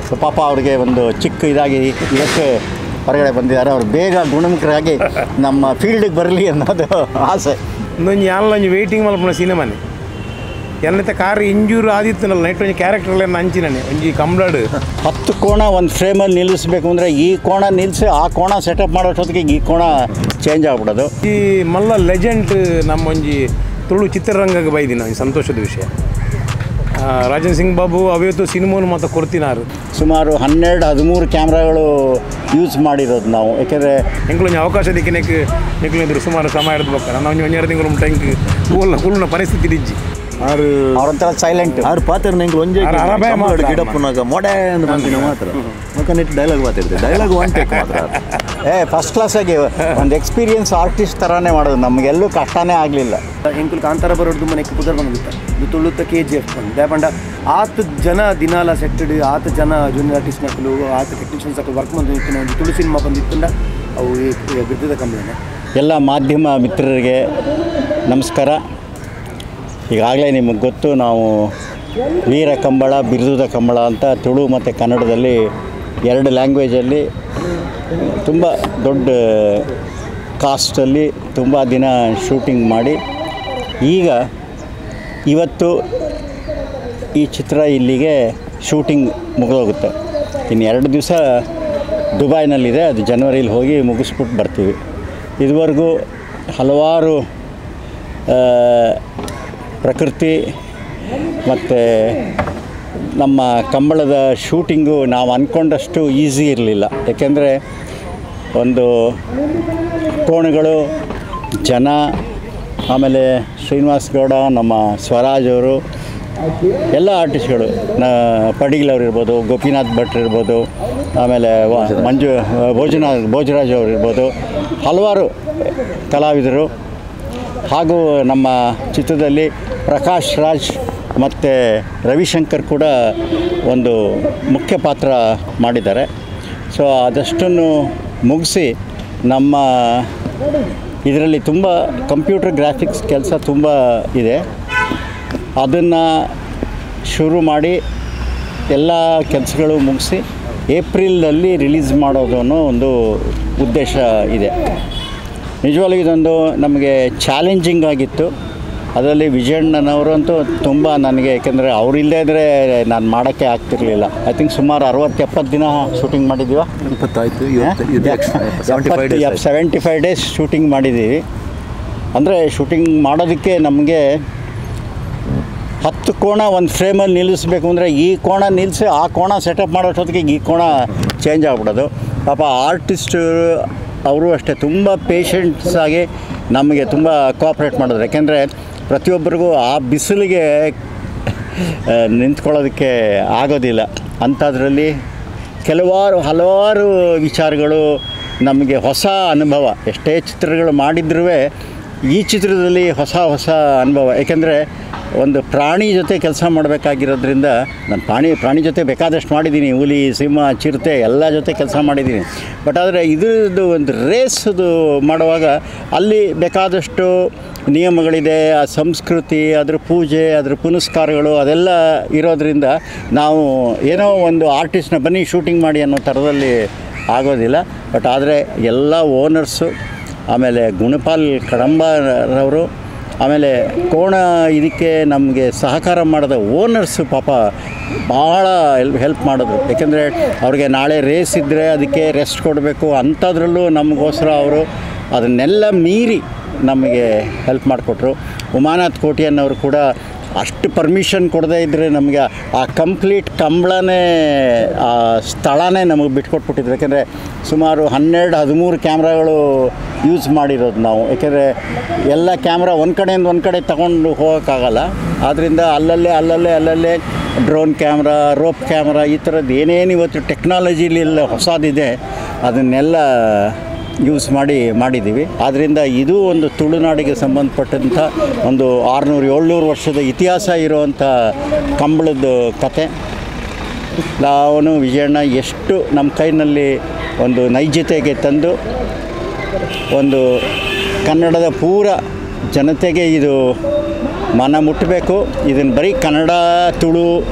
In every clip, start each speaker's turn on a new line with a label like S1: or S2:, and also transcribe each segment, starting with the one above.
S1: ಸೊ ಪಾಪ ಅವ್ರಿಗೆ ಒಂದು ಚಿಕ್ಕ ಇದಾಗಿ ಇವತ್ತೇ ಹೊರಗಡೆ ಬಂದಿದ್ದಾರೆ. ಅವ್ರು ಬೇಗ ಗುಣಮುಖರಾಗಿ ನಮ್ಮ ಫೀಲ್ಡಿಗೆ ಬರಲಿ ಅನ್ನೋದು ಆಸೆ.
S2: ಒಂದೊಂದು ಯಾನಲೊಂಜಿ ವೆಯ್ಟಿಂಗ್ ಮಲ್ಪುನ ಸಿನಿಮಾನೆ ಎನ್ನತ್ತೆ ಕಾರ್ ಇಂಜೂರು ಆದಿತ್ತನಲ್ಲ ನೈಟ್ ಒಂಜಿ ಕ್ಯಾರೆಕ್ಟರ್ ಅಂಚಿನೇ ಒಂಜಿ ಕಂಬ್ಳಾಡು
S1: 10 ಕೋಣ ಒಂದು ಫ್ರೇಮಲ್ಲಿ ನಿಲ್ಲಿಸಬೇಕು ಅಂದರೆ ಈ ಕೋಣ ನಿಲ್ಲಿಸಿ ಆ ಕೋಣ ಸೆಟಪ್ ಮಾಡೋಷ್ಟೊತ್ತಿಗೆ ಈ ಕೋಣ ಚೇಂಜ್ ಆಗ್ಬಿಡೋದು.
S2: ಈ ಮಲ್ಲ ಲೆಜೆಂಡ್ ನಮ್ಮೊಂಜಿ ತುಳು ಚಿತ್ರರಂಗಕ್ಕೆ ಬೈದಿನ ಒಂಜಿ ಸಂತೋಷದ ವಿಷಯ. ರಾಜನ್ ಸಿಂಗ್ ಬಾಬು ಅವತ್ತು ಸಿನಿಮಾನು ಮಾತ್ರ ಕೊಡ್ತಿನಾರು.
S1: ಸುಮಾರು 12-13 ಕ್ಯಾಮ್ರಾಗಳು ಯೂಸ್ ಮಾಡಿರೋದು ನಾವು. ಯಾಕೆಂದರೆ
S2: ಎಂಕ್ಲೊಂಜಿ ಅವಕಾಶ ದಿಕ್ಕಿನೆಕ್ ನಿಕ್ಲಿದ್ರು ಸುಮಾರು ಸಮಯ ಹಿಡಿದು ಬೋಕ ನಾನು ಒಂಜಿ ಒಂಜೆರಡು ತಿಂಗಳು ಟೆಂಕ್ ಕೂಲ್ ಕೂಲಿನ ಪರಿಸ್ಥಿತಿ ಇಜ್ಜಿ.
S1: ಅವರೊಂಥರ ಸೈಲೆಂಟ್
S3: ಆರು ಪಾತ್ರ ಎಂಕ್ಲು ಒಂಜೆ ಗಿಡಪ್ಪನಾಗ ಮೊಡೆ ಅಂದ್ ಬಂದಿನ ಮಾತ್ರ ಮಕ್ಕನೆಟ್ ಡೈಲಾಗ್ ಮಾತಾಡ್ತಾರೆ. ಡೈಲಾಗ್ ಒನ್ ಟೇಕ್ ಮಾತ್ರ.
S1: ಫಸ್ಟ್ ಕ್ಲಾಸಾಗಿ ಒಂದು ಎಕ್ಸ್ಪೀರಿಯನ್ಸ್ ಆರ್ಟಿಸ್ಟ್ ಥರನೇ ಮಾಡೋದು, ನಮಗೆಲ್ಲೂ ಕಷ್ಟನೇ ಆಗಲಿಲ್ಲ.
S4: ಎಂಕುಲು ಕಾಂತಾರ ಬರೋದು ತುಂಬ ನೆಕ್ ಪುದರ್ ಬಂದಿತ್ತ ಇದು ತುಳುತ್ತ ಕೆ ಜಿ ಎಫ್ ಬಂದು ದಾಪಂಡ ಆತ ಜನ ದಿನಾಲ ಸೆಟ್ಟಡ್ ಆತ ಜನ ಜೂನಿಯರ್ ಆರ್ಟಿಸ್ಟ್ ನಕಲು ಆತ ಟೆಕ್ನಿಷಿಯನ್ಸ್ ಅಕಲು ವರ್ಕ್ ಬಂದು ಒಂದು ತುಳು ಸಿನಿಮಾ ಬಂದಿತ್ತಂಡ ಅವು ಬಿದ್ದದ ಕಂಪ್ಲೇನೆ.
S1: ಎಲ್ಲ ಮಾಧ್ಯಮ ಮಿತ್ರರಿಗೆ ನಮಸ್ಕಾರ. ಈಗಾಗಲೇ ನಿಮಗೆ ಗೊತ್ತು, ನಾವು ವೀರ ಕಂಬಳ ಬಿರುದುದ ಕಂಬಳ ಅಂತ ತುಳು ಮತ್ತು ಕನ್ನಡದಲ್ಲಿ 2 ಲ್ಯಾಂಗ್ವೇಜಲ್ಲಿ ತುಂಬ ದೊಡ್ಡ ಕಾಸ್ಟಲ್ಲಿ ತುಂಬ ದಿನ ಶೂಟಿಂಗ್ ಮಾಡಿ ಈಗ ಇವತ್ತು ಈ ಚಿತ್ರ ಇಲ್ಲಿಗೆ ಶೂಟಿಂಗ್ ಮುಗಿದೋಗುತ್ತೆ. ಇನ್ನು 2 ದಿವಸ ದುಬೈನಲ್ಲಿದೆ, ಅದು ಜನವರಿಲಿ ಹೋಗಿ ಮುಗಿಸ್ಬಿಟ್ಟು ಬರ್ತೀವಿ. ಇದುವರೆಗೂ ಹಲವಾರು ಪ್ರಕೃತಿ ಮತ್ತು ನಮ್ಮ ಕಂಬಳದ ಶೂಟಿಂಗು ನಾವು ಅಂದ್ಕೊಂಡಷ್ಟು ಈಸಿ ಇರಲಿಲ್ಲ. ಏಕೆಂದರೆ ಒಂದು ಕೋಣಗಳು, ಜನ, ಆಮೇಲೆ ಶ್ರೀನಿವಾಸ್ ಗೌಡ, ನಮ್ಮ ಸ್ವರಾಜ್ ಅವರು, ಎಲ್ಲ ಆರ್ಟಿಸ್ಟ್ಗಳು, ಪಡಿಗಿಲವ್ರು ಇರ್ಬೋದು, ಗೋಪಿನಾಥ್ ಭಟ್ರು ಇರ್ಬೋದು, ಆಮೇಲೆ ಮಂಜು ಭೋಜರಾಜ್ ಅವರು ಇರ್ಬೋದು, ಹಲವಾರು ಕಲಾವಿದರು ಹಾಗೂ ನಮ್ಮ ಚಿತ್ರದಲ್ಲಿ ಪ್ರಕಾಶ್ ರಾಜ್ ಮತ್ತು ರವಿಶಂಕರ್ ಕೂಡ ಒಂದು ಮುಖ್ಯ ಪಾತ್ರ ಮಾಡಿದ್ದಾರೆ. ಸೊ ಅದಷ್ಟನ್ನು ಮುಗಿಸಿ ನಮ್ಮ ಇದರಲ್ಲಿ ತುಂಬ ಕಂಪ್ಯೂಟರ್ ಗ್ರಾಫಿಕ್ಸ್ ಕೆಲಸ ತುಂಬ ಇದೆ, ಅದನ್ನು ಶುರು ಮಾಡಿ ಎಲ್ಲ ಕೆಲಸಗಳು ಮುಗಿಸಿ ಏಪ್ರಿಲಲ್ಲಿ ರಿಲೀಸ್ ಮಾಡೋದು ಅನ್ನೋ ಒಂದು ಉದ್ದೇಶ ಇದೆ. ನಿಜವಾಗ್ಲೂ ಇದೊಂದು ನಮಗೆ ಚಾಲೆಂಜಿಂಗ್ ಆಗಿತ್ತು. ಅದರಲ್ಲಿ ವಿಜಯಣ್ಣನವರು ಅಂತೂ ತುಂಬ ನನಗೆ, ಏಕೆಂದರೆ ಅವರಿಲ್ಲದೇ ಇದ್ದರೆ ನಾನು ಮಾಡೋಕ್ಕೆ ಆಗ್ತಿರಲಿಲ್ಲ. I think ಸುಮಾರು 60-70 ದಿನ ಶೂಟಿಂಗ್ ಮಾಡಿದ್ದೀವ, 75 ಡೇಸ್ ಶೂಟಿಂಗ್ ಮಾಡಿದ್ದೀವಿ. ಅಂದರೆ ಶೂಟಿಂಗ್ ಮಾಡೋದಕ್ಕೆ ನಮಗೆ 10 ಕೋಣ ಒಂದು ಫ್ರೇಮಲ್ಲಿ ನಿಲ್ಲಿಸಬೇಕು ಅಂದರೆ ಈ ಕೋಣ ನಿಲ್ಲಿಸಿ ಆ ಕೋಣ ಸೆಟಪ್ ಮಾಡೋಷ್ಟೊತ್ತಿಗೆ ಈ ಕೋಣ ಚೇಂಜ್ ಆಗ್ಬಿಡೋದು. ಪಾಪ ಆರ್ಟಿಸ್ಟು ಅವರು ಅಷ್ಟೇ ತುಂಬ ಪೇಷೆಂಟ್ಸಾಗಿ ನಮಗೆ ತುಂಬ ಕೋಆಪ್ರೇಟ್ ಮಾಡಿದ್ರು. ಯಾಕೆಂದರೆ ಪ್ರತಿಯೊಬ್ಬರಿಗೂ ಆ ಬಿಸಿಲಿಗೆ ನಿಂತ್ಕೊಳ್ಳೋದಕ್ಕೆ ಆಗೋದಿಲ್ಲ. ಅಂಥದ್ರಲ್ಲಿ ಹಲವಾರು ವಿಚಾರಗಳು ನಮಗೆ ಹೊಸ ಅನುಭವ. ಎಷ್ಟೇ ಚಿತ್ರಗಳು ಮಾಡಿದ್ರೂ ಈ ಚಿತ್ರದಲ್ಲಿ ಹೊಸ ಹೊಸ ಅನುಭವ. ಏಕೆಂದರೆ ಒಂದು ಪ್ರಾಣಿ ಜೊತೆ ಕೆಲಸ ಮಾಡಬೇಕಾಗಿರೋದ್ರಿಂದ ನಾನು ಪ್ರಾಣಿ ಜೊತೆ ಬೇಕಾದಷ್ಟು ಮಾಡಿದ್ದೀನಿ, ಹುಲಿ, ಸಿಂಹ, ಚಿರತೆ ಎಲ್ಲ ಜೊತೆ ಕೆಲಸ ಮಾಡಿದ್ದೀನಿ. ಬಟ್ ಆದರೆ ಇದ್ರದ್ದು ಒಂದು ರೇಸ್ದು ಮಾಡುವಾಗ ಅಲ್ಲಿ ಬೇಕಾದಷ್ಟು ನಿಯಮಗಳಿದೆ, ಆ ಸಂಸ್ಕೃತಿ, ಅದರ ಪೂಜೆ, ಅದರ ಪುನಸ್ಕಾರಗಳು ಅದೆಲ್ಲ ಇರೋದರಿಂದ ನಾವು ಏನೋ ಒಂದು ಆರ್ಟಿಸ್ಟ್ನ ಬನ್ನಿ ಶೂಟಿಂಗ್ ಮಾಡಿ ಅನ್ನೋ ಥರದಲ್ಲಿ ಆಗೋದಿಲ್ಲ. ಬಟ್ ಆದರೆ ಎಲ್ಲ ಓನರ್ಸು, ಆಮೇಲೆ ಗುಣಪಾಲ್ ಕಡಂಬರವರು, ಆಮೇಲೆ ಕೋಣ ಇದಕ್ಕೆ ನಮಗೆ ಸಹಕಾರ ಮಾಡಿದ ಓನರ್ಸು ಪಾಪ ಭಾಳ ಹೆಲ್ಪ್ ಮಾಡಿದ್ರು. ಏಕೆಂದರೆ ಅವ್ರಿಗೆ ನಾಳೆ ರೇಸ್ ಇದ್ದರೆ ಅದಕ್ಕೆ ರೆಸ್ಟ್ ಕೊಡಬೇಕು ಅಂಥದ್ರಲ್ಲೂ ನಮಗೋಸ್ಕರ ಅವರು ಅದನ್ನೆಲ್ಲ ಮೀರಿ ನಮಗೆ ಹೆಲ್ಪ್ ಮಾಡಿಕೊಟ್ರು. ಉಮಾನಾಥ್ ಕೋಟಿಯನ್ನವರು ಕೂಡ ಅಷ್ಟು ಪರ್ಮಿಷನ್ ಕೊಡದೇ ಇದ್ದರೆ ನಮಗೆ ಆ ಕಂಪ್ಲೀಟ್ ಕಂಬಳನೇ, ಆ ಸ್ಥಳನೇ ನಮಗೆ ಬಿಟ್ಕೊಟ್ಬಿಟ್ಟಿದ್ರು. ಯಾಕೆಂದರೆ ಸುಮಾರು 12-13 ಕ್ಯಾಮ್ರಾಗಳು ಯೂಸ್ ಮಾಡಿರೋದು ನಾವು. ಏಕೆಂದರೆ ಎಲ್ಲ ಕ್ಯಾಮ್ರಾ ಒಂದು ಕಡೆಯಿಂದ ಒಂದು ಕಡೆ ತಗೊಂಡು ಹೋಗೋಕ್ಕಾಗಲ್ಲ. ಆದ್ದರಿಂದ ಅಲ್ಲಲ್ಲೇ ಅಲ್ಲಲ್ಲೇ ಅಲ್ಲಲ್ಲೇ ಡ್ರೋನ್ ಕ್ಯಾಮ್ರಾ, ರೋಪ್ ಕ್ಯಾಮ್ರಾ, ಈ ಥರದ್ದು ಏನೇನು ಇವತ್ತು ಟೆಕ್ನಾಲಜಿಲಿ ಎಲ್ಲ ಹೊಸದಿದೆ ಅದನ್ನೆಲ್ಲ ಯೂಸ್ ಮಾಡಿದ್ದೀವಿ. ಆದ್ದರಿಂದ ಇದು ಒಂದು ತುಳುನಾಡಿಗೆ ಸಂಬಂಧಪಟ್ಟಂಥ ಒಂದು 600-700 ವರ್ಷದ ಇತಿಹಾಸ ಇರುವಂಥ ಕಂಬಳದ ಕತೆ. ನಾವು ವಿಜಯಣ್ಣ ಎಷ್ಟು ನಮ್ಮ ಕೈನಲ್ಲಿ ಒಂದು ನೈಜತೆಗೆ ತಂದು ಒಂದು ಕನ್ನಡದ ಪೂರ ಜನತೆಗೆ ಇದು ಮನ ಮುಟ್ಟಬೇಕು. ಇದನ್ನು ಬರೀ ಕನ್ನಡ ತುಳು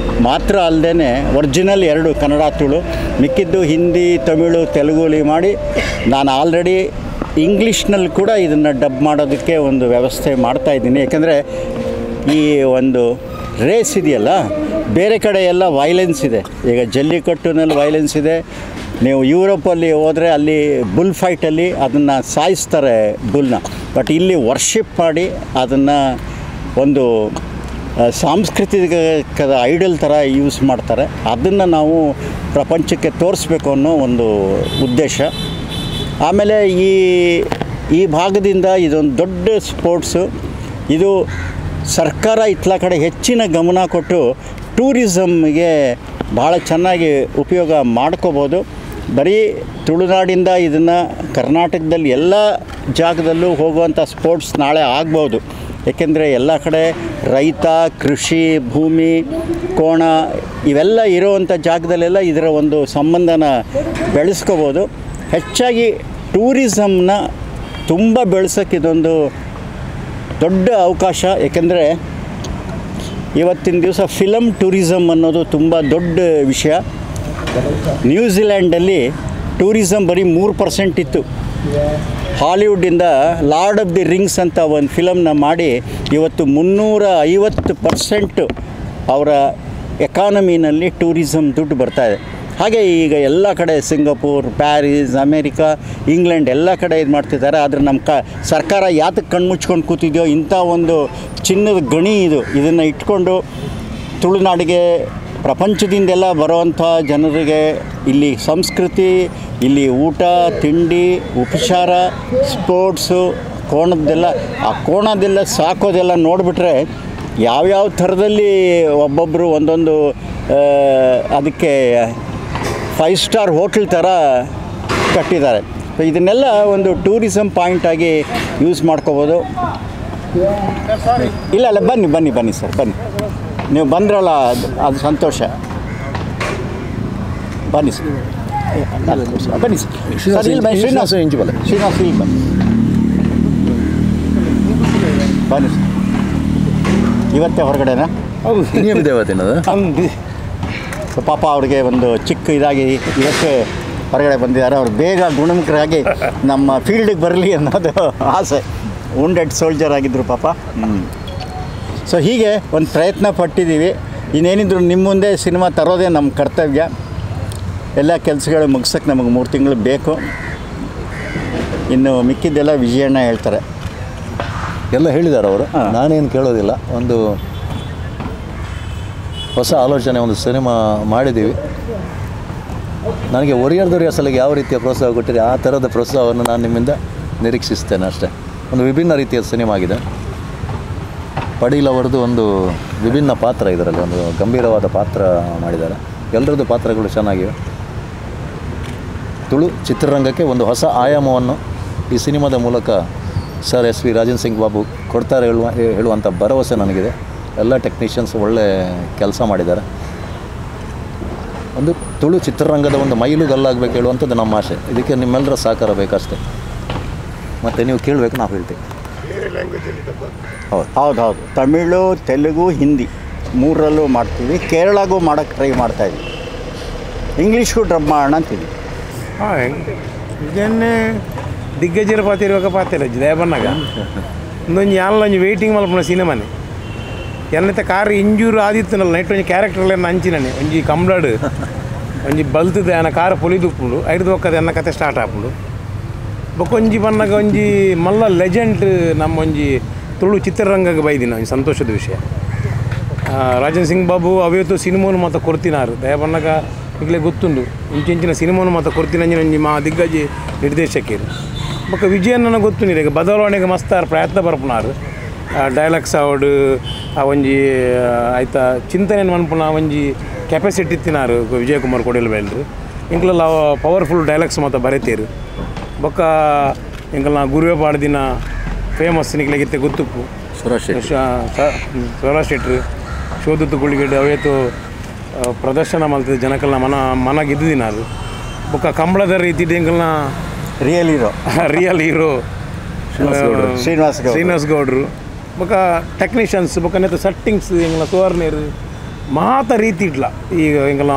S1: ಮಾತ್ರ ಅಲ್ಲದೇ ಒರಿಜಿನಲ್ 2 ಕನ್ನಡ ತುಳು, ಮಿಕ್ಕಿದ್ದು ಹಿಂದಿ ತಮಿಳು ತೆಲುಗುಲಿ ಮಾಡಿ ನಾನು ಆಲ್ರೆಡಿ ಇಂಗ್ಲೀಷ್ನಲ್ಲಿ ಕೂಡ ಇದನ್ನು ಡಬ್ ಮಾಡೋದಕ್ಕೆ ಒಂದು ವ್ಯವಸ್ಥೆ ಮಾಡ್ತಾಯಿದ್ದೀನಿ. ಯಾಕೆಂದರೆ ಈ ಒಂದು ರೇಸ್ ಇದೆಯಲ್ಲ, ಬೇರೆ ಕಡೆ ಎಲ್ಲ ವೈಲೆನ್ಸ್ ಇದೆ. ಈಗ ಜಲ್ಲಿಕಟ್ಟುನಲ್ಲಿ ವೈಲೆನ್ಸ್ ಇದೆ. ನೀವು ಯುರೋಪಲ್ಲಿ ಹೋದರೆ ಅಲ್ಲಿ ಬುಲ್ ಫೈಟಲ್ಲಿ ಅದನ್ನು ಸಾಯಿಸ್ತಾರೆ ಬುಲ್ನ. ಬಟ್ ಇಲ್ಲಿ ವರ್ಷಿಪ್ ಮಾಡಿ ಅದನ್ನು ಒಂದು ಸಾಂಸ್ಕೃತಿಕ ಐಡಲ್ ಥರ ಯೂಸ್ ಮಾಡ್ತಾರೆ. ಅದನ್ನು ನಾವು ಪ್ರಪಂಚಕ್ಕೆ ತೋರಿಸ್ಬೇಕು ಅನ್ನೋ ಒಂದು ಉದ್ದೇಶ. ಆಮೇಲೆ ಈ ಈ ಭಾಗದಿಂದ ಇದೊಂದು ದೊಡ್ಡ ಸ್ಪೋರ್ಟ್ಸು. ಇದು ಸರ್ಕಾರ ಇತ್ಲ ಕಡೆ ಹೆಚ್ಚಿನ ಗಮನ ಕೊಟ್ಟು ಟೂರಿಸಮ್ಗೆ ಭಾಳ ಚೆನ್ನಾಗಿ ಉಪಯೋಗ ಮಾಡ್ಕೋಬೋದು. ಬರೀ ತುಳುನಾಡಿಂದ ಇದನ್ನು ಕರ್ನಾಟಕದಲ್ಲಿ ಎಲ್ಲ ಜಾಗದಲ್ಲೂ ಹೋಗುವಂಥ ಸ್ಪೋರ್ಟ್ಸ್ ನಾಳೆ ಆಗ್ಬೋದು. ಏಕೆಂದರೆ ಎಲ್ಲ ಕಡೆ ರೈತ, ಕೃಷಿ ಭೂಮಿ, ಕೋಣ ಇವೆಲ್ಲ ಇರುವಂಥ ಜಾಗದಲ್ಲೆಲ್ಲ ಇದರ ಒಂದು ಸಂಬಂಧನ ಬೆಳೆಸ್ಕೋಬೋದು. ಹೆಚ್ಚಾಗಿ ಟೂರಿಸಮ್ನ ತುಂಬ ಬೆಳೆಸೋಕ್ಕೆ ಇದೊಂದು ದೊಡ್ಡ ಅವಕಾಶ. ಏಕೆಂದರೆ ಇವತ್ತಿನ ದಿವಸ ಫಿಲಮ್ ಟೂರಿಸಮ್ ಅನ್ನೋದು ತುಂಬ ದೊಡ್ಡ ವಿಷಯ. ನ್ಯೂಜಿಲ್ಯಾಂಡಲ್ಲಿ ಟೂರಿಸಮ್ ಬರೀ 3% ಇತ್ತು. ಹಾಲಿವುಡ್ಡಿಂದ lord of the rings ಅಂತ ಒಂದು ಫಿಲಮ್ನ ಮಾಡಿ ಇವತ್ತು 350% ಅವರ ಎಕಾನಮಿನಲ್ಲಿ ಟೂರಿಸಮ್ ದುಡ್ಡು ಬರ್ತಾಯಿದೆ. ಹಾಗೆ ಈಗ ಎಲ್ಲ ಕಡೆ Singapore, Paris, America, England ಎಲ್ಲ ಕಡೆ ಇದು ಮಾಡ್ತಿದ್ದಾರೆ. ಆದರೆ ನಮ್ಮ ಸರ್ಕಾರ ಯಾತಕ್ಕೆ ಕಣ್ಮುಚ್ಕೊಂಡು ಕೂತಿದೆಯೋ, ಇಂಥ ಒಂದು ಚಿನ್ನದ ಗಣಿ ಇದು, ಇದನ್ನು ಇಟ್ಕೊಂಡು ತುಳುನಾಡಿಗೆ ಪ್ರಪಂಚದಿಂದೆಲ್ಲ ಬರುವಂಥ ಜನರಿಗೆ ಇಲ್ಲಿ ಸಂಸ್ಕೃತಿ, ಇಲ್ಲಿ ಊಟ, ತಿಂಡಿ, ಉಪಚಾರ, ಸ್ಪೋರ್ಟ್ಸು, ಕೋಣದ್ದೆಲ್ಲ, ಆ ಕೋಣದೆಲ್ಲ ಸಾಕೋದೆಲ್ಲ ನೋಡಿಬಿಟ್ರೆ ಯಾವ್ಯಾವ ಥರದಲ್ಲಿ ಒಬ್ಬೊಬ್ಬರು ಒಂದೊಂದು ಅದಕ್ಕೆ 5 ಸ್ಟಾರ್ ಹೋಟ್ಲ್ ಥರ ಕಟ್ಟಿದ್ದಾರೆ. ಇದನ್ನೆಲ್ಲ ಒಂದು ಟೂರಿಸಮ್ ಪಾಯಿಂಟಾಗಿ ಯೂಸ್ ಮಾಡ್ಕೋಬೋದು. ಇಲ್ಲ ಅಲ್ಲ, ಬನ್ನಿ ಬನ್ನಿ ಬನ್ನಿ ಸರ್, ಬನ್ನಿ. ನೀವು ಬಂದ್ರಲ್ಲ ಅದು ಸಂತೋಷ. ಬನ್ನಿ ಸರ್, ಬನ್ನಿ ಸರ್. ಸರ್ ಇಲ್ಲಿ ಬನ್ನಿ, ಶ್ರೀನಿವಾಸ ಶ್ರೀನಿವಾಸ ಇಲ್ಲಿ ಬನ್ನಿ, ಬನ್ನಿ ಸರ್. ಇವತ್ತೇ ಹೊರಗಡೆನಾ?
S3: ಹೌದು,
S1: ಸೊ ಪಾಪ ಅವ್ರಿಗೆ ಒಂದು ಚಿಕ್ಕ ಇದಾಗಿ ಇವತ್ತೇ ಹೊರಗಡೆ ಬಂದಿದ್ದಾರೆ. ಅವ್ರು ಬೇಗ ಗುಣಮುಖರಾಗಿ ನಮ್ಮ ಫೀಲ್ಡಿಗೆ ಬರಲಿ ಅನ್ನೋದು ಆಸೆ. ವುಂಡೆಡ್ ಸೋಲ್ಜರ್ ಆಗಿದ್ದರು ಪಾಪ. ಸೊ ಹೀಗೆ ಒಂದು ಪ್ರಯತ್ನ ಪಟ್ಟಿದ್ದೀವಿ. ಇನ್ನೇನಿದ್ರು ನಿಮ್ಮ ಮುಂದೆ ಸಿನಿಮಾ ತರೋದೇ ನಮ್ಮ ಕರ್ತವ್ಯ. ಎಲ್ಲ ಕೆಲಸಗಳು ಮುಗಿಸೋಕ್ಕೆ ನಮಗೆ 3 ತಿಂಗಳು ಬೇಕು. ಇನ್ನು ಮಿಕ್ಕಿದ್ದೆಲ್ಲ ವಿಜಯಣ್ಣ ಹೇಳ್ತಾರೆ.
S3: ಎಲ್ಲ ಹೇಳಿದ್ದಾರೆ ಅವರು, ನಾನೇನು ಕೇಳೋದಿಲ್ಲ. ಒಂದು ಹೊಸ ಆಲೋಚನೆ, ಒಂದು ಸಿನಿಮಾ ಮಾಡಿದ್ದೀವಿ. ನನಗೆ ಒರಿಯರ್ ದೊರೆಯ ಸಲಿಗೆ ಯಾವ ರೀತಿಯ ಪ್ರೋತ್ಸಾಹ ಕೊಟ್ಟಿರಿ ಆ ಥರದ ಪ್ರೋತ್ಸಾಹವನ್ನು ನಾನು ನಿಮ್ಮಿಂದ ನಿರೀಕ್ಷಿಸ್ತೇನೆ ಅಷ್ಟೇ. ಒಂದು ವಿಭಿನ್ನ ರೀತಿಯ ಸಿನಿಮಾ ಆಗಿದೆ. ಪಡೀಲ್ ಅವರದ್ದು ಒಂದು ವಿಭಿನ್ನ ಪಾತ್ರ, ಇದರಲ್ಲಿ ಒಂದು ಗಂಭೀರವಾದ ಪಾತ್ರ ಮಾಡಿದ್ದಾರೆ. ಎಲ್ಲರದ್ದು ಪಾತ್ರಗಳು ಚೆನ್ನಾಗಿವೆ. ತುಳು ಚಿತ್ರರಂಗಕ್ಕೆ ಒಂದು ಹೊಸ ಆಯಾಮವನ್ನು ಈ ಸಿನಿಮಾದ ಮೂಲಕ sir S V Rajan Singh Babu ಕೊಡ್ತಾರೆ ಹೇಳುವಂಥ ಭರವಸೆ ನನಗಿದೆ. ಎಲ್ಲ ಟೆಕ್ನಿಷಿಯನ್ಸ್ ಒಳ್ಳೆ ಕೆಲಸ ಮಾಡಿದ್ದಾರೆ. ಒಂದು ತುಳು ಚಿತ್ರರಂಗದ ಒಂದು ಮೈಲುಗಲ್ಲಾಗಬೇಕು ಹೇಳುವಂಥದ್ದು ನಮ್ಮ ಆಸೆ. ಇದಕ್ಕೆ ನಿಮ್ಮೆಲ್ಲರ ಸಹಕಾರ ಬೇಕಷ್ಟೇ. ಮತ್ತು ನೀವು ಕೇಳಬೇಕು, ನಾವು ಹೇಳ್ತೀವಿ.
S1: ಹೌದು ಹೌದು ಹೌದು, ತಮಿಳು, ತೆಲುಗು, ಹಿಂದಿ ಮೂರರಲ್ಲೂ ಮಾಡ್ತೀವಿ. ಕೇರಳಗೂ ಮಾಡೋಕ್ಕೆ ಟ್ರೈ ಮಾಡ್ತಾಯಿದ್ವಿ. ಇಂಗ್ಲೀಷ್ಗೂ ಡಬ್ ಮಾಡೋಣ ಅಂತೀವಿ.
S2: ಹಾಂ, ಇದನ್ನೇ ದಿಗ್ಗಜರ ಪಾತಿರುವಾಗ ಪಾತಿರ ದಯಬನ್ನಾಗ ಒಂದೊಂದು ಯಾನಲ ಒಂಜಿ ವೆಯ್ಟಿಂಗ್ ಮಲ್ಪುನ ಸಿನಿಮಾನೆ. ಎನ್ನത്തെ ಕಾರ್ ಇಂಜೂರು ಆದಿತ್ತನಲ್ಲ ನೈಟ್ ಒಂಜಿ ಕ್ಯಾರೆಕ್ಟರ್ಲೆನ್ನ ಅಂಚಿನನೆ ಒಂಜಿ ಕಂಬ್ಳಡ್ ಒಂಜಿ ಬಲ್ತದೆ ಆನ ಕಾರ್ ಪೊಲಿದುಪ್ಪುಂಡು ಐದು ಒಕ್ಕದ ಎನ್ನ ಕತೆ ಸ್ಟಾರ್ಟ್ ಆಪುಂಡು. ಬೊಕ್ಕೊಂಜಿ ಬನ್ನಾಗ ಒಂಜಿ ಮಲ್ಲ ಲೆಜೆಂಡ್ ನಮ್ಮ ಒಂಜಿ ತುಳು ಚಿತ್ರರಂಗಕ್ಕೆ ಬೈದಿನ ಒಂಜಿ ಸಂತೋಷದ ವಿಷಯ. ರಾಜನ್ ಸಿಂಗ್ ಬಾಬು ಅವೇತು ಸಿನಿಮಾನು ಮಾತ ಕೊರ್ತಿನಾರು ದಯಬನ್ನಾಗ ಈಗಲೇ ಗೊತ್ತುಂಡು ಇಂಚಿಂಚಿನ ಸಿನಿಮಾನು ಮಾತ ಕೊರ್ತಿನಂಜಿನ ಒಂಜಿ ಮಾ ದಿಗ್ಗಜಿ ನಿರ್ದೇಶಕರು. ಬೊಕ್ಕ ವಿಜಯಣ್ಣನ ಗೊತ್ತುಂಡಿದೆ ಈಗ ಬದಲಾವಣೆಗೆ ಮಸ್ತಾರು ಪ್ರಯತ್ನ ಬರ್ಪುನಾರು. ಡೈಲಾಗ್ಸ್ ಅವಡು ಆ ಒಂಜಿ ಆಯ್ತಾ ಚಿಂತನೆ ಮನ್ಪುನ ಒಂಜಿ ಕೆಪಾಸಿಟಿ ಇತ್ತಿನಾರು ವಿಜಯಕುಮಾರ್ ಕೊಡಿಲ್ ಬೈಲ್ರು. ಇಂಕ್ಲೆಲ್ಲ ಪವರ್ಫುಲ್ ಡೈಲಾಗ್ಸ್ ಮಾತ ಬರೆತೀರು. ಬೊಕ್ಕ ಇಂಕಲ್ನ ಗುರುವೆ ಪಾಡ್ದಿನ ಫೇಮಸ್ ನಿಕ್ಲೆಗಿತ್ತೆ ಗೊತ್ತುಪ್ಪು ಸ್ವರಾಜ್ ಶೆಟ್ರು ಶೋಧತ್ತು ಗುಳಿಗಡ್ಡೆ ಅವೇತು ಪ್ರದರ್ಶನ ಮಲ್ತದೆ ಜನಕಲ್ನ ಮನ ಮನಗಿದ್ದಿನಾರು. ಬೊಕ್ಕ ಕಂಬಳದ ರೀತಿ ಎಂಕಲ್ನ
S1: real hero
S2: real hero
S1: Srinivas
S2: Srinivas ಗೌಡ್ರು. ಬೊಕ ಟೆಕ್ನಿಷಿಯನ್ಸ್ ಬೊಕ ನೆತ್ತ ಸೆಟ್ಟಿಂಗ್ಸ್ ಎಂಗ್ಲ ಸುವರ್ಣೇರು ಮಾತ ರೀತಿ ಇಡ್ಲ ಈಗ ಎಂಗ್ಲ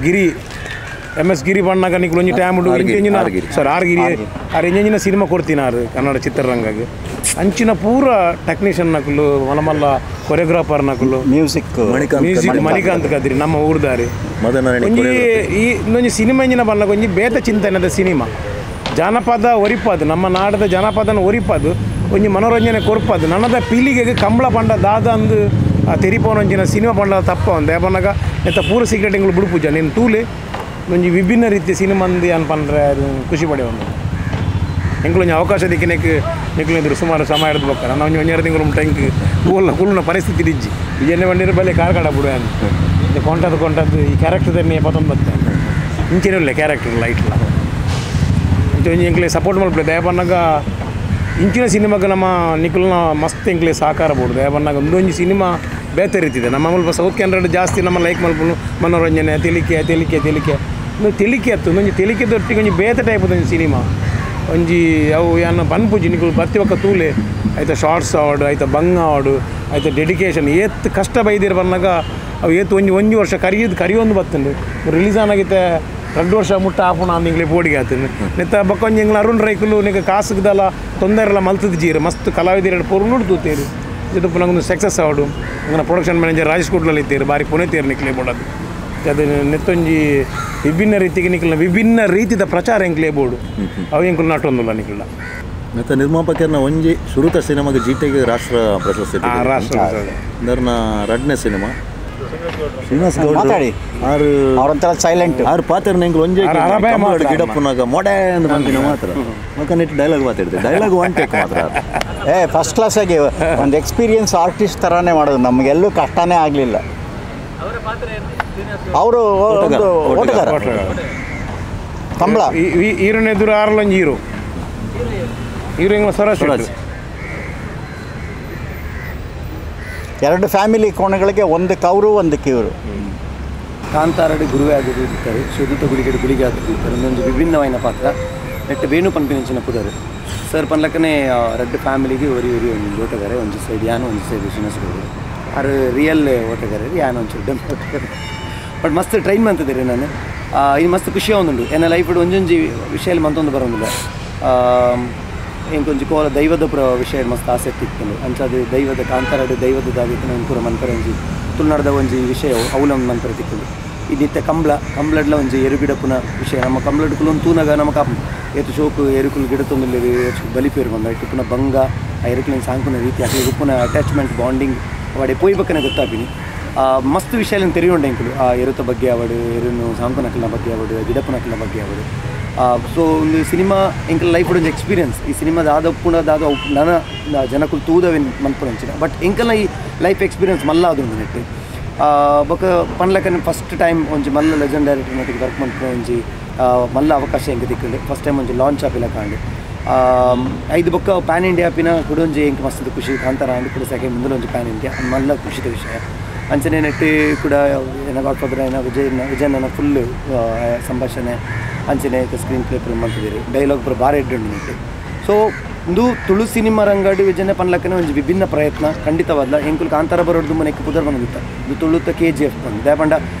S2: ಗಿರಿ ಎಮ್ ಎಸ್ ಗಿರಿ ಬಣ್ಣಗ ನಿಕ್ಲು ಒಂಜಿ ಟೈಮ್ ಉಂಡು ಇಂಚಿನ ಸರ್ ಆರ್ ಗಿರಿ ಆರ್ ಇಂಜಿನ ಸಿನಿಮಾ ಕೊಡ್ತೀನಿ ಆರು ಕನ್ನಡ ಚಿತ್ರರಂಗಗೆ ಅಂಚಿನ ಪೂರ ಟೆಕ್ನಿಷಿಯನ್ ನಕಲು ಮಲಮಲ್ಲ ಕೊರಿಯೋಗ್ರಾಫರ್ ನಕಲು ಮ್ಯೂಸಿಕ್ ಮ್ಯೂಸಿಕ್ ಮಣಿಕಾಂತ್ ಕದ್ರಿ ನಮ್ಮ ಊರ್ದಾರಿ ಒಂಜಿ ಈ ಇನ್ನೊಂಜಿ ಸಿನಿಮಾ ಇಂಜಿನ ಬಣ್ಣಗ ಒಂಜಿ ಬೇತ ಚಿಂತನೆದ ಸಿನಿಮಾ ಜಾನಪದ ಒರಿಪಾದು ನಮ್ಮ ನಾಡದ ಜಾನಪದನ ಒರಿಪಾದು ಒಂಜಿ ಮನೋರಂಜನೆ ಕೊರ್ಪಾದು ನನ್ನದ ಪೀಳಿಗೆಗೆ ಕಂಬಳ ಪಂಡ ದಾದ ಅಂದು ಆ ತೆರಿಪೋನೊಂಜಿನ ಸಿನಿಮಾ ಪಂಡ ತಪ್ಪ ಒಂದು ಯಾಪನಾಗ ನೆತ್ತ ಪೂರ ಸೀಕ್ರೆಟ್ ಎಂಗ್ಳು ಬುಡುಪೂಜ ನೀನು ತೂಲೆ ಒಂಜಿ ವಿಭಿನ್ನ ರೀತಿಯ ಸಿನಿಮಾ ಅಂದು ಏನು ಪಂಡ್ರೆ ಅದು ಖುಷಿ ಪಡೆ ಒಂದು ಎಂಕ್ಲೊಂಜಿ ಅವಕಾಶ ದಿಕ್ಕಿನೆಕ್ ನಿಕ್ಲು ಸುಮಾರು ಸಮಯ ಹಿಡಿದು ಬೊಕ್ಕ ನಾನು ಒಂಜಿ ಒಂಜೆರಡು ತಿಂಗಳು ಟೆಂಕ್ ಕೂಲ ಕೂಲಿನ ಪರಿಸ್ಥಿತಿ ಇಜ್ಜಿ ವಿಜಯನೆ ಬಂಡಿರ ಬಲೆ ಕಾರ್ ಕಡ ಬಿಡು ಅಂತ ಕೊಂಟದ್ದು ಕೊಂಟದ್ದು ಈ ಕ್ಯಾರೆಕ್ಟರ್ ತನ್ನೇ ಪತ್ತೊಂಬತ್ತು ಇಂಚಿನ ಇಲ್ಲ ಕ್ಯಾರೆಕ್ಟರ್ ಲೈಟ್ಲ ಒಂಜಿ ಎಂಕ್ಲೆ ಸಪೋರ್ಟ್ ಮಲ್ಪಲೆ ದಯಪನ್ನಾಗ ಇಂಚಿನ ಸಿನಿಮಾಗೆ ನಮ್ಮ ನಿಖಲ್ನ ಮಸ್ತ್ ಎಂಕ್ಲೆ ಸಹಕಾರ ಬೋಡು ದಯಪನ್ನಾಗ ಒಂದೊಂಜಿ ಸಿನಿಮಾ ಬೇತೆ ರೀತಿದೆ ನಮ್ಮ ಮುಲ್ಪ ಸೌತ್ ಕೆನರಾ ಜಾಸ್ತಿ ನಮ್ಮ ಲೈಕ್ ಮಲ್ಪುನು ಮನೋರಂಜನೆ ತೆಲಿಕೆ ತೆಲಿಕೆ ತೆಲಿಕೆ ಒಂದು ತೆಲಿಕೆ ಅತ್ತು ಒಂದೊಂಜಿ ತೆಲಿಕೆ ದೊಟ್ಟಿಗೆ ಒಂಜಿ ಬೇತೆ ಟೈಪ್ ಒಂಜಿ ಸಿನಿಮಾ ಒಂಜಿ ಅವು ಯಾನ ಪನ್ಪುಜಿ ನಿಕುಲು ಪ್ರತಿ ಒಕ್ಕ ತೂಲೆ ಆಯ್ತಾ ಶಾರ್ಟ್ಸ್ ಆಡು ಆಯ್ತಾ ಬಂಗ ಆಡು ಆಯ್ತಾ ಡೆಡಿಕೇಶನ್ ಏತ್ ಕಷ್ಟ ಬೈದಿರ ಬನ್ನಾಗ ಅವು ಏತ್ ಒಂಜಿ ಒಂಜಿ ವರ್ಷ ಕರಿಯೋದು ಕರಿಯೊಂದು ಬತ್ತುಂಡು ರಿಲೀಸ್ ಆನಾಗಿತ್ತೆ 2 ವರ್ಷ ಮುಟ್ಟ ಆಪುಣ ಅಂದಿಂಗ್ಲೆ ಪೋಡಿಗೆ ಆತನು ನೆತ್ತ ಬೊಕ್ಕೊಂಜಿ ಎಂಗ್ಲ ಅರುಣ್ ರೈಕುಲು ನಿಕ ಕಾಸುಗದಲ್ಲ ತೊಂದರೆಲ್ಲ ಮಲ್ತದ ಜೀರು ಮಸ್ತ್ ಕಲಾವಿದರ ಪೊರ್ಲುಡು ತೂತೇರು ಇದು ನಂಗೊಂದು ಸಕ್ಸಸ್ ಆವಡು ಅಂಗನ ಪ್ರೊಡಕ್ಷನ್ ಮ್ಯಾನೇಜರ್ ರಾಜೇಶ್ ಕುಡ್ಲಲ್ಲಿ ಇತ್ತೀರು ಬಾರಿ ಪುಣೆತೀರು ನಿಕ್ಲೆ ಬೋಡದು ಅದು ನೆತ್ತೊಂಜಿ ವಿಭಿನ್ನ ರೀತಿಗೆ ನಿಕ್ಲ ವಿಭಿನ್ನ ರೀತಿದ ಪ್ರಚಾರ ಎಂಕ್ಲೆ ಬೋಡು ಅವು ಎಂಕುಲು ನಾಟೊಂದುಲ್ಲ ನಿಕ್ಲ
S3: ಮತ್ತು ನಿರ್ಮಾಪಕರನ್ನ ಒಂಜಿ ಶುರುತ ಸಿನಿಮಾಗೆ ಜೀಟೆಗೆ ರಾಷ್ಟ್ರ ಪ್ರಶಸ್ತಿ
S2: ರಾಷ್ಟ್ರ
S3: ಅಂದರ್ನ ರಡ್ನೇ ಸಿನಿಮಾ ಶ್ರೀನಿವಾಸ್ ಗೌಡ್ರು ಆರು
S1: ಅವರೊಂಥರ ಸೈಲೆಂಟ್
S3: ಆರು ಪಾತ್ರ ಎಂಕ್ಲು ಒಂಜೆ ಗಿಡಪ್ಪನಾಗ ಮೊಡೆ ಅಂತ ಬಂದಿನ ಮಾತ್ರ ಮಕ್ಕ ನೆಟ್ಟು ಡೈಲಾಗ್ ಮಾತಾಡ್ತೀವಿ dialogue one take ಮಾತ್ರ
S1: ಏ ಫಸ್ಟ್ ಕ್ಲಾಸಾಗಿ ಒಂದು ಎಕ್ಸ್ಪೀರಿಯನ್ಸ್ ಆರ್ಟಿಸ್ಟ್ ಥರನೇ ಮಾಡೋದು ನಮಗೆಲ್ಲೂ ಕಷ್ಟನೇ ಆಗಲಿಲ್ಲ. ಅವರು ಒಂದು ಓಟಗಾರ ಕಂಬಳ
S2: ಹೀರೋನ ಎದುರು ಆರಲೊಂಜಿ ಹೀರೋ ಹೀರೋ ಎಂಗ್ಲ ಸ್ವರಾಜ್
S1: ಎರಡು ಫ್ಯಾಮಿಲಿ ಕೋಣೆಗಳಿಗೆ ಒಂದು ಕವರು ಒಂದು ಕಿವರು.
S4: ಕಾಂತಾರಡಿ ಗುರುವೇ ಆಗಿದ್ದು ಇರ್ತಾರೆ ಶುದ್ಧ ಗುಳಿಗೆ ಗುಳಿಗೆ ಆಗಿದ್ದು ಇರ್ತಾರೆ ಒಂದೊಂದು ವಿಭಿನ್ನವಾದ ಪಾತ್ರ ನೆಟ್ಟು ವೇಣು ಪನ್ಪಿನಂಚಿನ ಪುದರು ಸರ್ ಪನ್ಲಕ್ಕನೆ ರೆಡ್ ಫ್ಯಾಮಿಲಿಗೆ ಒರಿ ಒರಿ ಒಂದು ಓಟಗಾರೆ ಒಂಜಿ ಸೈಡ್ ಯಾನು ಒಂಜಿ ಸೈಡ್ ಶ್ರೀನಿವಾಸ ಗೌಡರು ಆರು ರಿಯಲ್ ಓಟಗಾರೆ ಯಾನು ಒಂಚೂರು ಡಮ್ ಓಟಗಾರೆ ಬಟ್ ಮಸ್ತ್ ಟ್ರೈನ್ ಮಂತಿದ್ದೀರಿ ನಾನು ಇದು ಮಸ್ತ್ ಖುಷಿ ಒಂದುಂಡು ಎನ್ನ ಲೈಫ್ ಒಂಜೊಂಜಿ ವಿಷಯಲ್ಲಿ ಮಂತೊಂದು ಬರೋದಿಲ್ಲ ಎಂಕೊಂಜಿ ಕೋಲ ದೈವದ ಪ್ರ ವಿಷಯ ಮಸ್ತ್ ಆಸಕ್ತಿ ಇತ್ತು ಅಂಚಾದ ದೈವದ ಕಾಂತಾರಡು ದೈವದ ದಾದಿತ್ತು ನನ್ನ ಪೂರ ಮನ್ಪರ ಒಂಜಿ ತುಳುನಾಡ್ದ ಒಂಜಿ ವಿಷಯ ಅವಲ ಒಂದು ಮನ್ಪರ ತಿಕ್ಕುಂಡು ಇದಿತ್ತ ಕಂಬ್ಳ ಕಂಬ್ಳಡ್ಲ ಒಂಜಿ ಎರುಗಿಡಪ್ಪುನ ವಿಷಯ ನಮ್ಮ ಕಂಬ್ಳಡ್ ಕುಲೊಂದು ತೂನಾಗ ನಮ್ಮ ಕಾಪು ಏತು ಶೋಕು ಎರುಕುಲು ಗಿಡ ತೊಂದಿಲ್ಲ ಬಲಿಪೇರು ಬಂದ ಇಟ್ಟು ಪುನಃ ಬಂಗ ಆ ಎರುಕುಲಿನ ಸಾಂಕುನ ರೀತಿ ಅಕ್ಲಿಗೆ ಉಪ್ಪುನ ಅಟ್ಯಾಚ್ಮೆಂಟ್ ಬಾಂಡಿಂಗ್ ಅವಡೆ ಪೋಯ್ಬಕ್ಕನೆ ಗೊತ್ತಾಪಿನಿ ಮಸ್ತ್ ವಿಷಯ ತೆರಿಯುಂಡೆ ಎಂಕುಲು ಆ ಎರುತ ಬಗ್ಗೆ ಅವಡು ಎರುನು ಸಾಂಕುನಕಲ್ನ ಬಗ್ಗೆ ಅವಡು ಗಿಡಪ್ಪನಕಲ್ನ ಬಗ್ಗೆ ಅವಡು ಸೊ ಒಂದು ಸಿನಿಮಾ ಎಂಕಲ್ ಲೈಫ್ ಒಂಜಿ ಎಕ್ಸ್ಪೀರಿಯನ್ಸ್ ಈ ಸಿನಿಮಾ ದಾದ ಉಪ್ಪುನ ದಾದ ನನ ಜನಕುಲು ತೂದವೆ ಮನ್ಪುನಂಚಿನ ಬಟ್ ಎಂಕಲ್ನ ಈ ಲೈಫ್ ಎಕ್ಸ್ಪೀರಿಯನ್ಸ್ ಮಲ್ಲ ಆದುಂಡು ನೆಟ್ಟು ಬೊಕ ಪನ್ಲಕನೆ ಫಸ್ಟ್ ಟೈಮ್ ಒಂಜಿ ಮಲ್ಲ ಲೆಜೆಂಡ್ ಡೈರೆಕ್ಟರ್ ನೊಟ್ಟಿಗೆ ವರ್ಕ್ ಮನ್ಪುನ ಒಂಜಿ ಮಲ್ಲ ಅವಕಾಶ ಎಂಕ್ ತಿಕ್ಕುಂಡು ಫಸ್ಟ್ ಟೈಮ್ ಒಂಜಿ ಲಾಂಚ್ ಆಪಿಲ ಕಾಂಡು ಐದು ಬೊಕ್ಕ ಪ್ಯಾನ್ ಇಂಡಿಯಾ ಪಿನ ಕುಡೊಂಜಿ ಎಂಕ್ ಮಸ್ತ್ ಖುಷಿ ಕಾಂತಾರ ಆಂಡ್ ಕೂಡ ಸೆಕೆಂಡ್ ಮುಂದಲ ಒಂಜಿ ಪ್ಯಾನ್ ಇಂಡಿಯಾ ಮಲ್ಲ ಖುಷಿದ ವಿಷಯ ಅಂಚನೆ ನೆಟ್ಟು ಕೂಡ ಏನ ಗಾಡ್ ಫಾದರ್ ಏನ ವಿಜಯನ ಫುಲ್ ಸಂಭಾಷಣೆ ಅಂಚನೆ ಸ್ಕ್ರೀನ್ ಪ್ಲೇ ಪೂರ ಮಂತಿದ್ದೀರಿ ಡೈಲಾಗ್ ಪೂರ ಭಾರಿ ಎಡ್ಡುಂಡು ನೆಟ್ಟು ಸೊ ಒಂದು ತುಳು ಸಿನಿಮಾ ರಂಗಾಡಿ ವಿಜಯನೆ ಪನ್ಲಕ್ಕನೆ ಒಂಜಿ ವಿಭಿನ್ನ ಪ್ರಯತ್ನ ಖಂಡಿತವಾದ್ಲ ಎಂಕುಲು ಕಾಂತಾರ ಬರೋಡ್ದು ಮನೆಗೆ ಪುದರ್ ಬಂದಿತ್ತ ಇದು ತುಳುತ್ತ K G F ಬಂದು ದಾಪಂಡ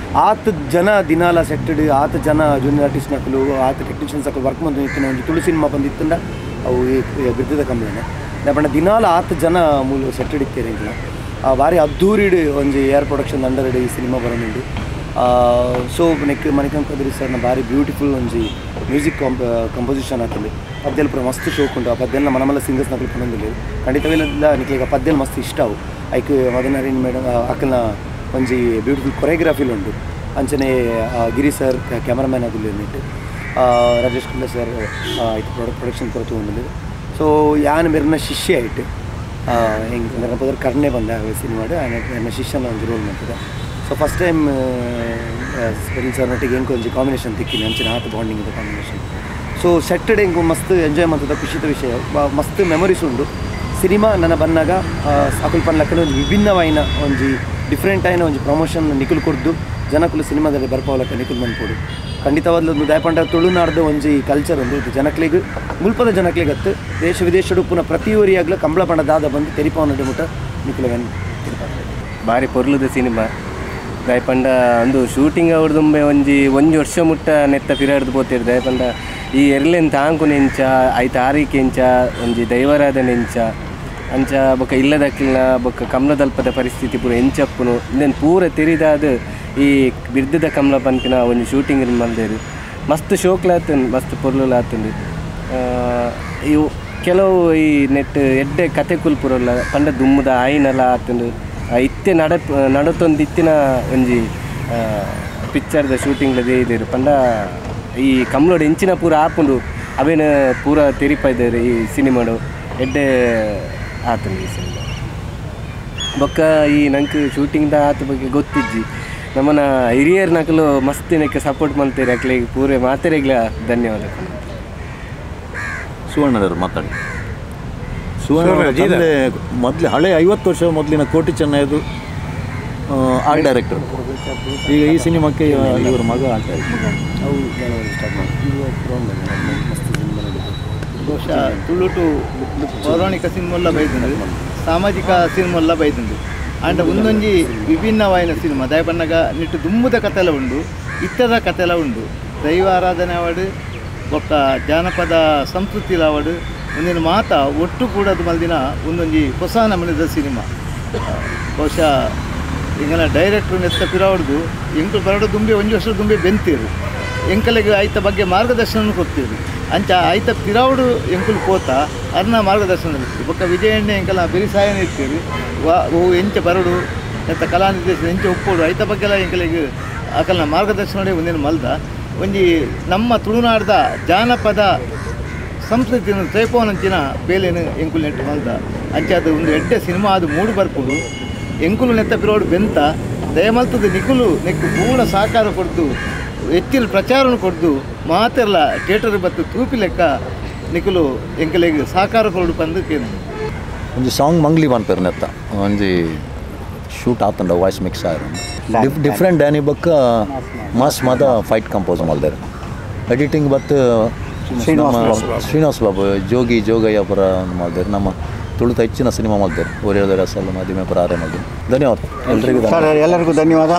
S4: ಆತ ಜನ ದಿನಾಲ ಸೆಟ್ಟಡ್ ಆತ ಜನ ಜೂನಿಯರ್ ಆರ್ಟಿಸ್ಟ್ ನಕಲು ಆತ ಟೆಕ್ನಿಷಿಯನ್ಸ್ ಅಕಲು ವರ್ಕ್ ಬಂದು ಇತ್ತಿನ ಒಂಜಿ ತುಳು ಸಿನಿಮಾ ಬಂದಿತ್ತಂಡ ಅವು ಬಿದ್ದದ ಕಂಬಳನೆ ದಾಪಂಡ ದಿನಾಲ ಆತ ಜನ ಮೂಲ ಸೆಟ್ಟಡ್ ಇತ್ತೀರಿ ಎಂಕುಲ ಭಾರಿ ಅದ್ದೂರಿಡು ಒಂಜಿ air production under ಈ ಸಿನಿಮಾ ಬರೋನುಂಡು ಸೊ ನೆಕ್ ಮಣಿಕಂತ್ ಕದ್ರಿ ಸರ್ನ ಭಾರಿ ಬ್ಯೂಟಿಫುಲ್ ಒಂಜಿ ಮ್ಯೂಸಿಕ್ ಕಂಪೋಸಿಷನ್ ಆತಂದು ಪದ್ಯಲು ಪೂರ ಮಸ್ತ್ ಶೋಕ್ ಉಂಟು ಆ ಪದ್ಯನ ಮನಮಲ್ಲ ಸಿಂಗರ್ಸ್ ನಕಲು ಪನೊಂದಿಲ್ಲ ಖಂಡಿತವಿಲ್ಲ ನಿಕ್ಲೆಗ್ ಆ ಪದ್ಯಲು ಮಸ್ತ್ ಇಷ್ಟ ಅವು ಐಕ್ ಮದನಹರಿನ್ ಮೇಡಮ್ ಅಕಲ್ನ ಒಂಜಿ ಬ್ಯೂಟಿಫುಲ್ ಕೊರಿಯೋಗ್ರಫಿಲು ಉಂಟು ಅಂಚನೆ ಗಿರಿ ಸರ್ ಕ್ಯಾಮರಾಮ್ಯಾನ್ ಆಗುಲ್ಲ ನೆಟ್ಟು ರಾಜೇಶ್ ಕುಂಡ ಸರ್ ಐಕ್ ಪ್ರೊಡಕ್ಷನ್ ಕೊರತು ಉಂಡು ಸೊ ಯಾನ್ ಮೆರ್ನ ಶಿಷ್ಯ ಐಟ್ ಹೆಂಗೆ ಅಂದ್ರೆ ಪದರ್ ಕರ್ಣೆ ಬಂದ ಸಿನಿಮಾಡು ನನ್ನ ಶಿಷ್ಯನ ಒಂಜಿ ರೋಲ್ ಮಾಡ್ತದೆ so first time special sir ನೊಟ್ಟಿಗೆ ಎಂಕ್ ಒಂಜಿ ಕಾಂಬಿನೇಷನ್ ತಿಕ್ಕಿನಿ ಅಂಚಿನ ಆತ ಬಾಂಡಿಂಗ್ ಇದೆ combination so Saturday ಎಂಕು ಮಸ್ತ್ ಎಂಜಾಯ್ ಮಾಡ್ತದ ಖುಷಿದ ವಿಷಯ ಮಸ್ತ್ ಮೆಮೊರೀಸ್ ಉಂಡು ಸಿನಿಮಾ ನನ್ನ ಬನ್ನಾಗ ಅಕುಲ್ ಪನ್ಲಕ್ಕನೆ ಒಂಜಿ ವಿಭಿನ್ನವಾಯಿನ ಒಂಜಿ ಡಿಫ್ರೆಂಟ್ ಆಯಿನ ಒಂಜಿ ಪ್ರಮೋಷನ್ ನಿಖುಲ್ ಕೊಡ್ದು ಜನಕುಲು ಸಿನಿಮಾದಲ್ಲಿ ಬರ್ಪಾವಲಕ್ಕ ನಿಖುಲ್ ಮನ್ಪೋಡು ಖಂಡಿತವಾದ್ಲ ಒಂದು ದಯಪಂಡ ತುಳುನಾಡ್ದ ಒಂಜಿ ಕಲ್ಚರ್ ಒಂದು ಇದು ಜನಕ್ಲೆಗ್ ಮುಲ್ಪದ ಜನಕ್ಲೆಗತ್ತು ದೇಶ ವಿದೇಶಡು ಪುನಃ ಪ್ರತಿಯೊರಿಯಾಗಲೂ ಕಂಬಳ ಪಂಡ ದಾದ ಬಂದು ತೆರಿಪಾವನ ಮುಟ್ಟ ನಿಕುಲವೆನ್
S5: ಬಾರಿ ಪೊರ್ಲುದ ಸಿನಿಮಾ ದಾಯಪಂಡ ಅಂದು ಶೂಟಿಂಗ್ ಅವ್ರದುಂಬೆ ಒಂಜಿ ಒಂಜಿ ವರ್ಷ ಮುಟ್ಟ ನೆತ್ತ ಪಿರಾಡ್ದು ಪೋತಿರ್ ದಾಯಪಂಡ ಈ ಎರ್ಲೆನ್ ತಾಂಕುನೆಂಚ I ತಾರೀಕೆಂಚ ಒಂಜಿ ದೈವರಾಧನೆಂಚ ಅಂಚ ಬೊಕ್ಕ ಇಲ್ಲದಕ್ಕಿಲ್ಲ ಬೊಕ್ಕ ಕಮಲದಲ್ಪದ ಪರಿಸ್ಥಿತಿ ಪೂರ ಎಂಚಪ್ಪುನು ಇಂದೆನ್ ಪೂರ ತೆರಿದಾದ ಈ ಬಿರ್ದದ ಕಮಲ ಪನ್ಪಿನ ಒಂಜಿ ಶೂಟಿಂಗ್ ಮಲ್ದೇರು ಮಸ್ತ್ ಶೋಕ್ಲಾತುಂಡು ಮಸ್ತ್ ಪೊರ್ಲುಲಾತುಂಡು ಇವು ಕೆಲವು ಈ ನೆಟ್ ಎಡ್ಡೆ ಕತೆ ಕುಲ್ಪುರಲ್ಲ ಪಂಡ ದುಮ್ಮದ ಆಯಿನಲ ಆತುಂಡು ಇತ್ತೆ ನಡತೊಂದು ಇತ್ತಿನ ಒಂಜಿ ಪಿಕ್ಚರ್ದ ಶೂಟಿಂಗ್ಲದೇ ಇದೇರು ಪಂಡ ಈ ಕಮ್ಲೋಡು ಎಂಚಿನ ಪೂರ ಆಪುಂಡು ಅವೇನು ಪೂರ ತೆರಿಪಾಯ್ದಾರೆ ಈ ಸಿನಿಮಾಡು ಎಡ್ಡೆ ಆತುಂಡು ಈ ಸಿನಿಮಾ ಬೊಕ್ಕ ಈ ನಂಗೆ ಶೂಟಿಂಗ್ದ ಆತ ಬಗ್ಗೆ ಗೊತ್ತಿಜ್ಜಿ ನಮ್ಮನ ಹಿರಿಯರ್ ನಕಲು ಮಸ್ತ್ ನೆಕ್ಕೆ ಸಪೋರ್ಟ್ ಮಾಡ್ತೀರಿ ಅಕ್ಲಿಗೆ ಪೂರೆ ಮಾತೆರೆಗ್ಲ ಧನ್ಯವಾದ.
S3: ಸುವರ್ಣರವರು ಮಾತಾಡಿ. ಸುವರ್ಣ ಮೊದಲು ಹಳೆ 50 ವರ್ಷ ಮೊದಲಿನ ಕೋಟಿ ಚೆನ್ನಯ್ಯದು ಆರ್ಟ್ ಡೈರೆಕ್ಟರ್. ಈಗ ಈ ಸಿನಿಮಾಕ್ಕೆ ಇವರ ಮಗ ಆರ್ಟ್ ಡೈರೆಕ್ಟರ್.
S6: ಬಹುಶಃ ತುಳುಟು ಪೌರಾಣಿಕ ಸಿನಿಮಲ್ಲ ಬೈದುಂಡು, ಸಾಮಾಜಿಕ ಸಿನಿಮಲ್ಲ ಬೈದುಂಡು. ಆಂಡ ಒಂದೊಂಜಿ ವಿಭಿನ್ನವಾಯಿನ ಸಿನಿಮಾ ದಯಪನ್ನಗ ನಿಟ್ಟು ದುಮ್ಮುದ ಕಥೆಲ ಉಂಡು, ಇತ್ತದ ಕಥೆಲ ಉಂಡು. ದೈವ ಆರಾಧನೆ ಅವಾಡು ಬೊಕ್ಕ ಜಾನಪದ ಸಂಸ್ಕೃತಿಲ ಅವಾಡು ಒಂದಿನ ಮಾತ ಒಟ್ಟು ಕೂಡದು ಮಲ್ದಿನ ಒಂದೊಂಜಿ ಹೊಸ ನಮೂನೆದ ಸಿನಿಮಾ. ಬಹುಶಃ ಎಂಗನ ಡೈರೆಕ್ಟ್ರು ನೆತ್ತ ಪಿರಾವಡ್ದು ಎಂಕುಲು ಬರಡು ದುಂಬೆ ಒಂಜಿ ವರ್ಷ ದುಂಬೆ ಬೆಂತೀರು ಎಂಕಲೆಗೆ ಆಯ್ತ ಬಗ್ಗೆ ಮಾರ್ಗದರ್ಶನ ಕೊಡ್ತೀರಿ. ಅಂಚ ಆಯ್ತ ಪಿರಾವಡು ಎಂಕುಲು ಪೋತ ಅರ್ನ ಮಾರ್ಗದರ್ಶನ ಇರ್ತೀವಿ. ಬೊಕ್ಕ ವಿಜಯಣ್ಣೆ ಎಂಕಲ ಬೆರಿಸಾಯನ ಇರ್ತೀವಿ. ವಾ ಓ ಎಂಚ ಬರಡು ನೆತ್ತ ಕಲಾನಿರ್ದೇಶನ ಎಂಚ ಒಪ್ಪೋಡು ಆಯ್ತ ಬಗ್ಗೆಲ್ಲ ಎಂಕಲೆಗೆ ಅಕಲ್ನ ಮಾರ್ಗದರ್ಶನ ಒಂದಿನ ಮಲ್ದ ಒಂಜಿ ನಮ್ಮ ತುಳುನಾಡ್ದ ಜಾನಪದ ಸಂಸ್ಕೃತಿಯನ್ನು ತೇಪೋನಂಚಿನ ಬೇಲೆನು ಎಂಕುಲು ನೆಟ್ಟು ಮಲ್ದ. ಅಂಚ ಅದು ಒಂದು ಎಡ್ಡೆ ಸಿನಿಮಾ ಅದು ಮೂಡು ಬರ್ಪುಡು ಎಂಕುಲು ನೆತ್ತ ಪಿರೋಡು ಬೆಂತ ದಯಮಲ್ತದ ನಿಕುಲು ನೆಕ್ಕು ಪೂರ್ಣ ಸಹಕಾರ ಕೊಡ್ದು ಹೆಚ್ಚಿನ ಪ್ರಚಾರವನ್ನು ಕೊಡ್ದು ಮಾತೆಲ್ಲ ಥಿಯೇಟರ್ ಬತ್ತು ತೂಪಿ ಲೆಕ್ಕ ನಿಕುಲು ಎಂಕಲೆಗ್ ಸಹಕಾರ ಕೊಡು ಪಂದು ಕೇಂದ್ರ.
S3: ಒಂಜಿ ಸಾಂಗ್ ಮಂಗ್ಲಿ ಪನ್ಪೆರ್ ನೆತ್ತ ಒಂಜಿ ಶೂಟ್ ಆತಂಡ ವಾಯ್ಸ್ ಮಿಕ್ಸ್ ಆಯ್ರು ಡಿಫ್ರೆಂಟ್ ಡ್ಯಾನಿ ಬೊಕ್ಕ ಮಾಸ್ ಮಾತ ಫೈಟ್ ಕಂಪೋಸ್ ಮಲ್ದೆರ್. ಎಡಿಟಿಂಗ್ ಬತ್ತು ಶ್ರೀನಿವಾಸ್ ಬಾಬು ಜೋಗಿ ಜೋಗಯ್ಯ ಪುರ ಮಲ್ದೆರ್. ನಮ್ಮ ತುಳುತ ಹೆಚ್ಚಿನ ಸಿನಿಮಾ ಮಲ್ದೆರ್ ಒರಿಯೋದರ ಅಸಲು ಮದಿಮೆ ಪುರ ಆರೆ ಮಲ್ದೆರ್. ಧನ್ಯವಾದ ಎಲ್ರಿಗೂ,
S1: ಎಲ್ಲರಿಗೂ ಧನ್ಯವಾದ.